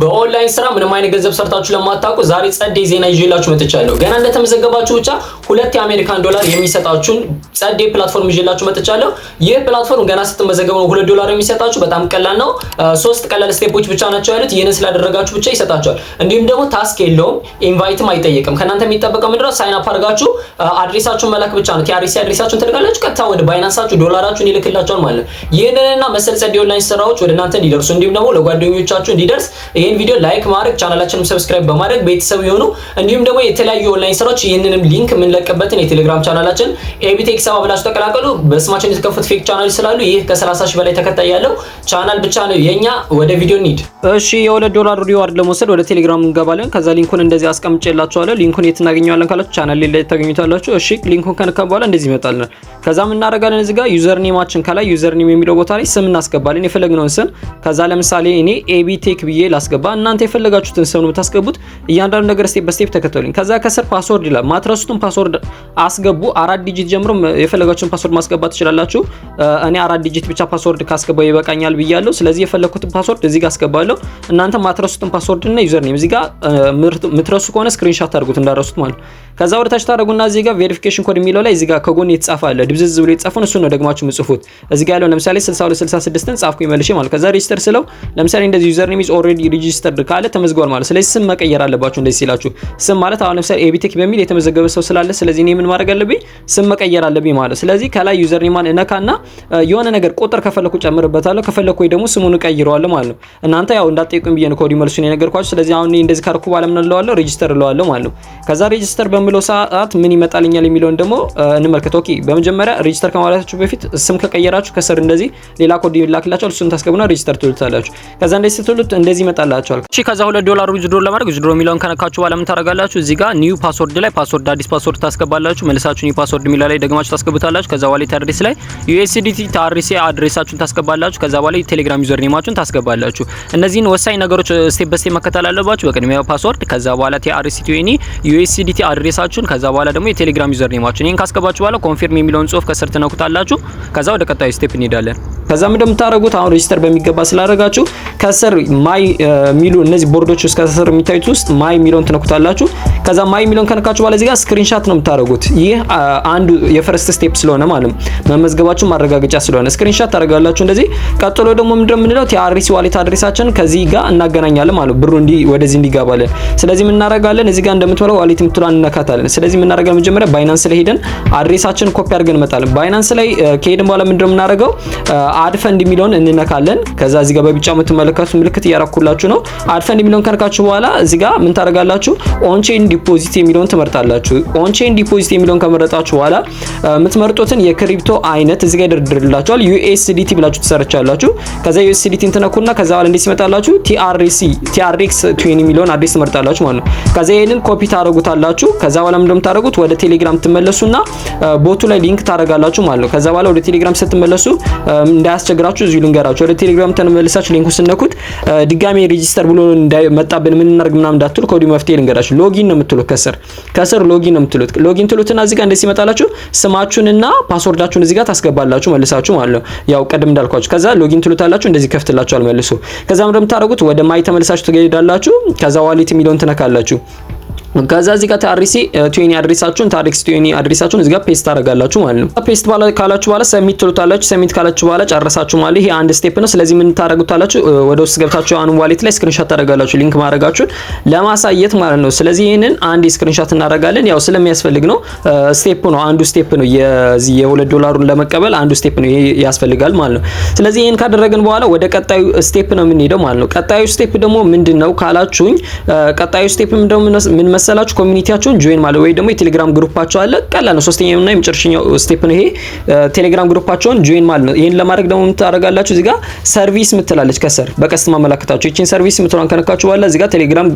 በኦንላይን ስራ ምንም አይነት ገንዘብ ሰርታችሁ ለማታውቁ ዛሬ ጸዴ ዜና ይዤላችሁ መጥቻለሁ። ገና እንደተመዘገባችሁ ብቻ 2 የአሜሪካን ዶላር የሚሰጣችሁን ጸዴ platform ይዤላችሁ መጥቻለሁ። ይህ platform ገና ስትመዘገቡ ነው 2 ዶላር የሚሰጣችሁ። በጣም ቀላል ነው። ሶስት ቀላል step ኦች ብቻ ናቸው ያሉት። ይህንን ስላደረጋችሁ ብቻ ይሰጣችኋል። እንዲሁም ደግሞ task የለውም፣ invite ም አይጠየቅም። ከእናንተ የሚጠበቀው ምንድነው? Sign up አድርጋችሁ address ኣችሁን መላክ ብቻ ነው። TRC address ኣችሁን ትልካላችሁ። ቀጥታ ወደ Binance ኣችሁ ዶላራችሁን ይልክላችኋል ማለት ነው። ይህንንና መሰል ጸዴ ኦንላይን ስራዎች ወደ እናንተ እንዲደርሱ እንዲሁም ደግሞ ለጓደኞቻችሁ እንዲደርስ ይህን ቪዲዮ like ማድረግ፣ ቻናላችንም subscribe በማድረግ ቤተሰብ የሆኑ እንዲሁም ደግሞ የተለያዩ ኦንላይን ስራዎች ይህንንም link የምንለቅበትን የቴሌግራም ቻናላችን ኤቢቴክ 70 ብላችሁ ተቀላቀሉ። በስማችን የተከፈቱ fake channel ስላሉ ይህ ከ30 ሺህ በላይ ተከታይ ያለው ቻናል ብቻ ነው የኛ። ወደ ቪዲዮ እንሂድ። እሺ፣ የ2 ዶላር reward ለመውሰድ ወደ ቴሌግራም እንገባለን። ከዛ link ኡን እንደዚህ አስቀምጬላችኋለሁ። Link ኡን የት እናገኘዋለን ካላችሁ ቻናል ላይ ታገኙታላችሁ። እሺ፣ link ኡን ከነካን በኋላ እንደዚህ ይመጣልናል። ከዛ ምን እናደርጋለን? እዚህ ጋር username ኣችን ከላይ username የሚለው ቦታ ላይ ስም እናስገባለን፣ የፈለግነውን ስም። ከዛ ለምሳሌ እኔ ኤቢ ቴክ ብዬ ላስገባ፣ እናንተ የፈለጋችሁትን ስም ነው የምታስገቡት። እያንዳንዱ ነገር step በ step ተከተሉኝ። ከዛ ከስር password ይላል። ማትረሱትን password አስገቡ። አራት digit ጀምሮ የፈለጋችሁን password ማስገባት ትችላላችሁ። እኔ አራት digit ብቻ password ካስገባው ይበቃኛል ብያለሁ። ስለዚህ የፈለኩትን password እዚህ ጋር አስገባለሁ። እናንተ ማትረሱትን password እና username እዚህ ጋር ምትረሱ ከሆነ screenshot አድርጉት እንዳትረሱት ማለት ነው። ከዛ ወደ ታች ታደርጉና እዚህ ጋር verification code የሚለው ላይ እዚህ ጋር ከጎን የተጻፈ አለ፣ ድብዝዝ ብሎ የተጻፈውን እሱን ነው ደግማችሁ ምጽፉት። እዚህ ጋር ያለው ለምሳሌ 6266ን ጻፍኩኝ መልሼ ማለት። ከዛ register ስለው ለምሳሌ እንደዚህ username is already registered ካለ ተመዝግቧል ማለት። ስለዚህ ስም መቀየር አለባችሁ። እንደዚህ ሲላችሁ ስም ማለት አሁን ለምሳሌ ኤቢቴክ በሚል የተመዘገበ ሰው ስላለ ስለዚህ እኔ ምን ማድረግ አለብኝ? ስም መቀየር አለብኝ ማለት። ስለዚህ ከላይ username ን እነካና የሆነ ነገር ቁጥር ከፈለኩ ጨምርበታለሁ፣ ከፈለኩ ወይ ደግሞ ስሙን እቀይረዋለሁ ማለት ነው። እናንተ ያው እንዳትጠይቁኝ ብዬ ነው ከወዲሁ መልሱን የነገርኳችሁ። ስለዚህ አሁን እኔ እንደዚህ ካረኩ በኋላ ምን እለዋለሁ? Register እለዋለሁ ማለት ነው። ከዛ register በምለው ሰዓት ምን ይመጣልኛል የሚለውን ደግሞ እንመልከት። Okay፣ በመጀመሪያ register ከማለታችሁ በፊት ስም ከቀየራችሁ ከስር እንደዚህ ሌላ ኮድ ይላክላችኋል። እሱን ታስገቡና register ትሉታላችሁ። ከዛ እንደዚህ ስትሉት እንደዚህ ይመጣላችኋል። እሺ፣ ከዛ 2 ዶላር withdraw ለማድረግ withdraw የሚለውን ከነካችሁ በኋላ ምን ታደርጋላችሁ? እዚህ ጋር new password ላይ password አዲስ password ታስገባላችሁ። መልሳችሁ new password የሚለው ላይ ደግማችሁ ታስገቡታላችሁ። ከዛ wallet address ላይ USDT TRC address ኣችሁን ታስገባላችሁ። ከዛ በኋላ ቴሌግራም username ኣችሁን ታስገባላችሁ። እነዚህን ወሳኝ ነገሮች step በ step መከተል አለባችሁ። በቅድሚያ password፣ ከዛ በኋላ TRC 20 USDT address ኣችሁን፣ ከዛ በኋላ ደግሞ የቴሌግራም username ኣችሁን። ይሄን ካስገባችሁ በኋላ confirm የሚለውን ጽሁፍ ከስር ትነኩታላችሁ። ከዛ ወደ ቀጣዩ step እንሄዳለን። ከዛ ምንድነው የምታደርጉት? አሁን register በሚገባ ስላደረጋችሁ ከስር my የሚሉ እነዚህ ቦርዶች ውስጥ ከስር የሚታዩት ውስጥ my የሚለውን ትነኩታላችሁ። ከዛ my የሚለውን ከነካችሁ በኋላ እዚህ ጋር screenshot ነው የምታደርጉት። ይህ አንዱ የ first step ስለሆነ ማለት ነው፣ መመዝገባችሁ ማረጋገጫ ስለሆነ screenshot ታደርጋላችሁ እንደዚህ። ቀጥሎ ደግሞ ምንድነው የምንለው? TRC wallet address ኣችን ከዚህ ጋር እናገናኛለን ማለት ነው፣ ብሩ እንዲ ወደዚህ እንዲገባልን። ስለዚህ ምን እናደርጋለን? እዚህ ጋር እንደምትለው wallet የምትለዋን እንነካታለን። ስለዚህ ምን እናደርጋለን? መጀመሪያ Binance ላይ ሄደን address ኣችን copy አድርገን እንመጣለን። Binance ላይ ከሄድን በኋላ ምንድነው የምናደርገው? Add fund የሚለውን እንነካለን። ከዛ እዚህ ጋር በቢጫ የምትመለከቱት ምልክት እያረኩላችሁ ነው። Add fund የሚለውን ከነካችሁ በኋላ እዚህ ጋር ምን ታደርጋላችሁ? On-chain deposit የሚለውን ትመርጣላችሁ። On-chain deposit የሚለውን ከመረጣችሁ በኋላ የምትመርጡትን የ crypto አይነት እዚህ ጋር ይደረድርላችኋል። USDT ብላችሁ ትሰርቻላችሁ። ከዛ USDT ን ትነኩና ከዛ በኋላ እንዴት ሲመጣላችሁ TRC TRX 20 የሚለውን address ትመርጣላችሁ ማለት ነው። ከዛ ይሄንን ኮፒ ታደርጉታላችሁ። ከዛ በኋላ ምንድነው የምታደርጉት? ወደ ቴሌግራም ትመለሱና bot ኡ ላይ link ታደርጋላችሁ ማለት ነው። ከዛ በኋላ ወደ ቴሌግራም ስትመለሱ እንዳያስቸግራችሁ እዚሁ ልንገራችሁ። ወደ ቴሌግራም ተመልሳችሁ link ኡ ስትነኩት ድጋሜ register ብሎ እንዳይመጣብን ምን እናድርግ ምናምን እንዳትሉ ከወዲሁ መፍትሄ ልንገራችሁ። Login ነው የምትሉት፣ ከስር ከስር login ነው የምትሉት። Login ትሉትና እዚህ ጋር እንደዚህ ሲመጣላችሁ ስማችሁንና password ኣችሁን እዚህ ጋር ታስገባላችሁ መልሳችሁ ማለት ነው። ያው ቅድም እንዳልኳችሁ ከዛ login ትሉታላችሁ፣ እንደዚህ ከፍትላችኋል መልሶ። ከዛ ምንድነው የምታደርጉት? ወደ my ተመልሳችሁ ትሄዳላችሁ። ከዛ wallet የሚለውን ትነካላችሁ። ከዛ እዚህ ጋር TRC 20 address ኣችሁን TRX 20 address ኣችሁን እዚህ ጋር paste ታደርጋላችሁ ማለት ነው። Paste ባላ ካላችሁ በኋላ submit ትሉታላችሁ። Submit ካላችሁ በኋላ ጨረሳችሁ ማለት ይሄ አንድ step ነው። ስለዚህ ምን ታደርጉታላችሁ? ወደ ውስጥ ገብታችሁ አሁን wallet ላይ screenshot ታደርጋላችሁ link ማድረጋችሁን ለማሳየት ማለት ነው። ስለዚህ ይሄንን አንድ screenshot እናደርጋለን። ያው ስለሚያስፈልግ ነው። Step ነው፣ አንዱ step ነው። የዚህ የ2 ዶላሩን ለመቀበል አንዱ step ነው፣ ይሄ ያስፈልጋል ማለት ነው። ስለዚህ ይሄን ካደረግን በኋላ ወደ ቀጣዩ step ነው የምንሄደው ማለት ነው። ቀጣዩ step ደግሞ ምንድነው ካላችሁኝ፣ ቀጣዩ step ምንድነው ምን መሰላችሁ? Community ያችሁን join ማለት ወይ ደግሞ የቴሌግራም group ኣቸው አለ። ቀላል ነው። ሶስተኛው እና የመጨረሻኛው step ነው ይሄ፣ ቴሌግራም group ኣቸውን join ማለት ነው። ይሄን ለማድረግ ደግሞ ምን ታደርጋላችሁ? እዚህ ጋር service ምትላለች ከስር በቀስት ማመላከታችሁ። ይቺን service ምትሏን ከነካችሁ በኋላ እዚህ ጋር ቴሌግራም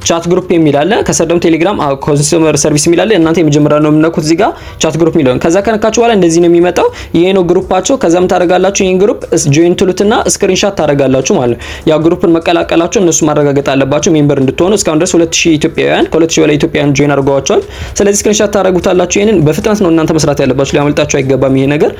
chat group የሚል አለ። ከስር ደግሞ ቴሌግራም consumer service የሚል አለ። እናንተ የመጀመሪያ ነው የምነኩት እዚህ ጋር chat group የሚለውን። ከዛ ከነካችሁ በኋላ እንደዚህ ነው የሚመጣው። ይሄ ነው group ኣቸው። ከዛ ምን ታደርጋላችሁ? ይሄን group join ትሉትና screenshot ታደርጋላችሁ ማለት ነው። ያው group ን መቀላቀላችሁ እነሱ ማረጋገጥ አለባቸው member እንድትሆኑ። እስካሁን ድረስ 2000 ኢትዮጵያውያን ከ2000 ሺህ በላይ ኢትዮጵያውያን join አድርገዋቸዋል። ስለዚህ screenshot ታደርጉታላችሁ። ይሄንን በፍጥነት ነው እናንተ መስራት ያለባችሁ፣ ሊያመልጣችሁ አይገባም። ይሄ ነገር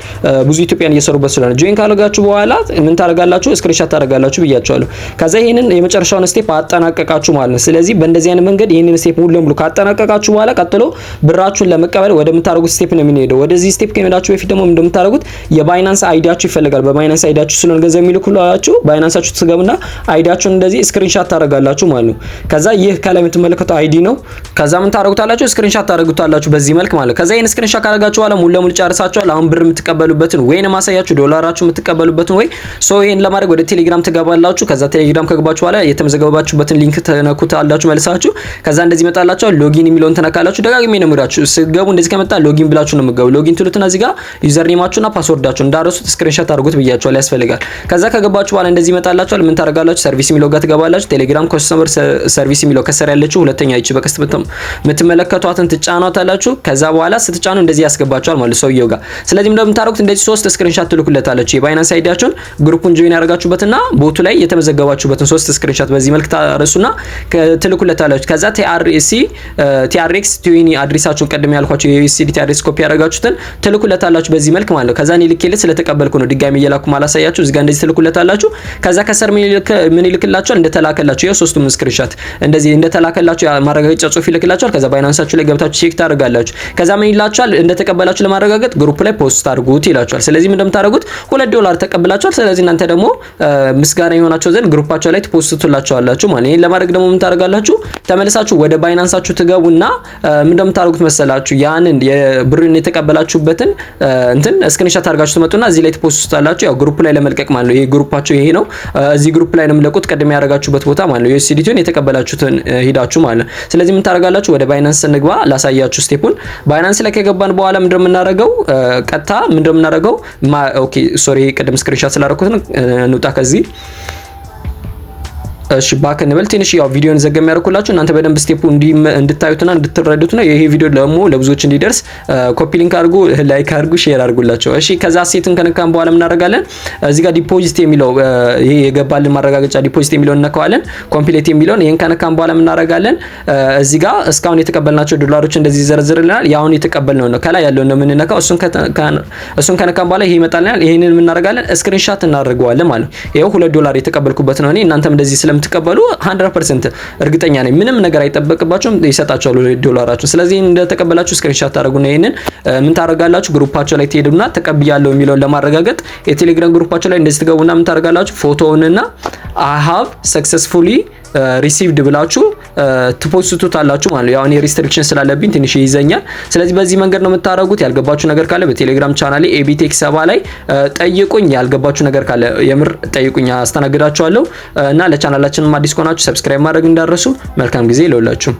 ብዙ ኢትዮጵያውያን እየሰሩበት ስለሆነ join ካደረጋችሁ በኋላ ምን ታደርጋላችሁ? Screenshot ታደርጋላችሁ ብያችኋለሁ። ከዛ ይሄንን የመጨረሻውን step አጠናቀቃችሁ ማለት ነው። ስለዚህ በእንደዚህ አይነት መንገድ ይሄንን step ሙሉ ለሙሉ ካጠናቀቃችሁ በኋላ ቀጥሎ ብራችሁን ለመቀበል ወደምታደርጉት step ነው የምንሄደው። ወደዚህ step ከመሄዳችሁ በፊት ደግሞ እንደምታደርጉት የ Binance ID ያችሁ ይፈልጋል። በ Binance ID ያችሁ ስለሆነ ገንዘብ የሚልኩላችሁ Binance ኣችሁ ትገቡና ID ያችሁን እንደዚህ screenshot ታደርጋላችሁ ማለት ነው። ከዛ ይህ ከላይ የምትመለከተው ID ነው። ከዛ ምን ታደርጉታላችሁ? Screenshot ታደርጉታላችሁ በዚህ መልክ ማለት ነው። ከዛ ይሄን screenshot ካደረጋችሁ በኋላ ሙሉ ለሙሉ ጨርሳችኋል። አሁን ብር የምትቀበሉበትን ወይ ነው ማሳያችሁ፣ ዶላራችሁ የምትቀበሉበትን ወይ። So ይሄን ለማድረግ ወደ ቴሌግራም ትገባላችሁ። ከዛ ቴሌግራም ከገባችሁ በኋላ የተመዘገባችሁበትን link ትነኩታላችሁ መልሳችሁ። ከዛ እንደዚህ ይመጣላችኋል። Login የሚለውን ትነካላችሁ። ደጋግሜ ነው የምላችሁ። ስትገቡ እንደዚህ ከመጣ login ብላችሁ ነው የምትገቡ። Login ትሉትና እዚህ ጋር username ኣችሁና password ኣችሁ እንዳረሱት screenshot አድርጉት ብያችኋል፣ ያስፈልጋል። ከዛ ከገባችሁ በኋላ እንደዚህ ይመጣላችኋል። ምን ታደርጋላችሁ? Service የሚለው ጋር ትገባላችሁ። ቴሌግራም customer service የሚለው ከስር ያለችው ሁለተኛ ይቺ በቀስት የምትመለከቷትን ትጫኗታላችሁ። ከዛ በኋላ ስትጫኑ እንደዚህ ያስገባችኋል ማለት ሰውየው ጋር። ስለዚህ እንደምታደርጉት እንደዚህ ሶስት screenshot ትልኩለታላችሁ። የ Binance ID ያችሁን፣ group ኡን join ያደረጋችሁበትና bot ኡ ላይ የተመዘገባችሁበትን ሶስት screenshot በዚህ መልክ ታረሱና ትልኩለታላችሁ። ከዛ TRC 20 address ኣችሁን፣ ቀድም ያልኳችሁ የ USDT address copy ያደረጋችሁትን ትልኩለታላችሁ በዚህ መልክ ማለት ነው። ከዛ እኔ ልኬለት ስለተቀበልኩ ነው ድጋሚ እየላኩ ማላሳያችሁ። እዚህ ጋር እንደዚህ ትልኩለታላችሁ። ከዛ ከስር ምን ይልክላችኋል? እንደተላከላችሁ ይኸው ሶስቱም screenshot እንደዚህ እንደተላከላችሁ ማረጋገጫ ጽሁፍ ይልክላችኋል። ከዛ Binance ኣችሁ ላይ ገብታችሁ check ታደርጋላችሁ። ከዛ ምን ይላችኋል? እንደተቀበላችሁ ለማረጋገጥ group ላይ post አድርጉት ይላችኋል። ስለዚህ ምን እንደምታደርጉት 2 ዶላር ተቀብላችኋል። ስለዚህ እናንተ ደግሞ ምስጋና የሆናቸው ዘንድ group ኣቸው ላይ ት post ቱላቸዋላችሁ ማለት ነው። ይሄን ለማድረግ ደግሞ ምን ታደርጋላችሁ? ተመልሳችሁ ወደ Binance ኣችሁ ትገቡና ምን እንደምታደርጉት መሰላችሁ? ያንን የብሩን የተቀበላችሁበትን እንትን screenshot አድርጋችሁ ትመጡና እዚህ ላይ ት post ቱታላችሁ። ያው group ላይ ለመልቀቅ ማለት ነው። ይሄ group ኣቸው ይሄ ነው። እዚህ group ላይ ነው የምለቁት፣ ቅድም ያደረጋችሁበት ቦታ ማለት ነው። USDT ውን የተቀበላችሁትን ሂዳችሁ ማለት ነው። ስለዚህ ምን ታደርጋላችሁ? ወደ Binance እንግባ፣ ላሳያችሁ step ኡን። Binance ላይ ከገባን በኋላ ምንድነው የምናደርገው? ቀጥታ ምንድነው የምናደርገው? Okay, sorry፣ ቅድም screenshot ስላደረኩት ነው። እንውጣ ከዚህ። እሺ፣ back እንበል። ትንሽ ያው ቪዲዮን ዘገም ያደርኩላችሁ እናንተ በደንብ step ኡ እንድታዩትና እንድትረዱት ነው። ይሄ ቪዲዮ ደግሞ ለብዙዎች እንዲደርስ copy link አድርጉ፣ like አድርጉ፣ share አድርጉላቸው። እሺ፣ ከዛ asset ን ከነካን በኋላ ምን እናደርጋለን? እዚህ ጋር deposit የሚለው፣ ይሄ የገባልን ማረጋገጫ deposit የሚለውን እነካዋለን። Complete የሚለውን ይሄን ከነካን በኋላ ምን እናደርጋለን? እዚህ ጋር እስካሁን የተቀበልናቸው ዶላሮች እንደዚህ ይዘረዝርልናል። ያሁን የተቀበልነው ነው፣ ከላይ ያለውን ነው የምንነካው። እሱን ከነካን በኋላ ይሄ ይመጣልናል። ይሄንን ምን እናደርጋለን? Screenshot እናደርገዋለን ማለት ነው። ይኸው 2 ዶላር የተቀበልኩበት ነው እኔ። እናንተም እንደዚህ ስለምትቀበሉ 100% እርግጠኛ ነኝ። ምንም ነገር አይጠበቅባችሁም፣ ይሰጣችኋል ዶላራችሁ። ስለዚህ እንደተቀበላችሁ screenshot ታደርጉና ይሄንን ምን ታደርጋላችሁ? Group ኣቸው ላይ ትሄዱና ተቀብያለሁ የሚለውን ለማረጋገጥ የቴሌግራም group ኣቸው ላይ እንደዚህ ትገቡና ምን ታደርጋላችሁ? ፎቶውንና "I have successfully received" ብላችሁ ት post ቱታላችሁ ማለት ነው። ያው እኔ restriction ስላለብኝ ትንሽ ይይዘኛል። ስለዚህ በዚህ መንገድ ነው የምታደርጉት። ያልገባችሁ ነገር ካለ በቴሌግራም ቻናሌ ኤቢቴክ 70 ላይ ጠይቁኝ። ያልገባችሁ ነገር ካለ የምር ጠይቁኝ፣ አስተናግዳችኋለሁ። እና ለቻናላችንም አዲስ ከሆናችሁ subscribe ማድረግ እንዳትረሱ። መልካም ጊዜ ለሁላችሁ።